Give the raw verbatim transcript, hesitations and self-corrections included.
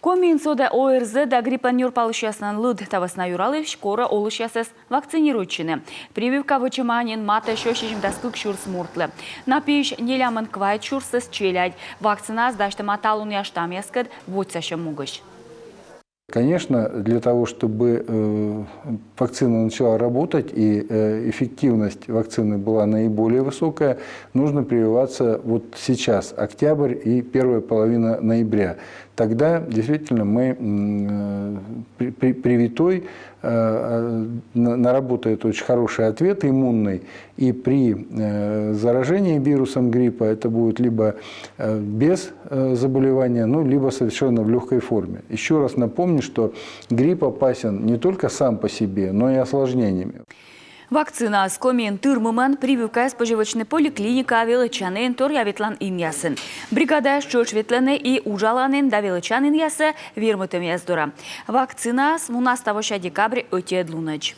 Комиын содӧ ОРЗ да гриппӧн нёрпалысьяслӧн лыд. Та вӧсна юралысь корӧ олысьясӧс вакцинируйтчыны. Прививка вӧчӧма нин матӧ сё сизимдас кык сюрс мортлы. На пиысь нелямын квайт сюрсыс челядь. Вакцинаыс дасьтӧма талунъя штаммъяскӧд водзсасьӧм могысь. Конечно, для того, чтобы э, вакцина начала работать и э, эффективность вакцины была наиболее высокая, нужно прививаться вот сейчас, октябрь и первая половина ноября. Тогда действительно мы м, э, при- при- привитой э, э, на- наработает очень хороший ответ иммунный, и при э, заражении вирусом гриппа это будет либо э, без э, заболевания, ну, либо совершенно в легкой форме. Еще раз напомню, что грипп опасен не только сам по себе, но и осложнениями. Вакцинаыс Комиын тырмымӧн. Прививкаӧс позьӧ вӧчны поликлиникаын, велӧдчанін, торъя ветланінъясын. Бригадаяс тшӧтш ветлӧны и уджаланін да велӧдчанінъясӧ вермытӧмъяс дорӧ. Вакцинаыс мунас тавося декабрь ӧтиӧд лунӧдз.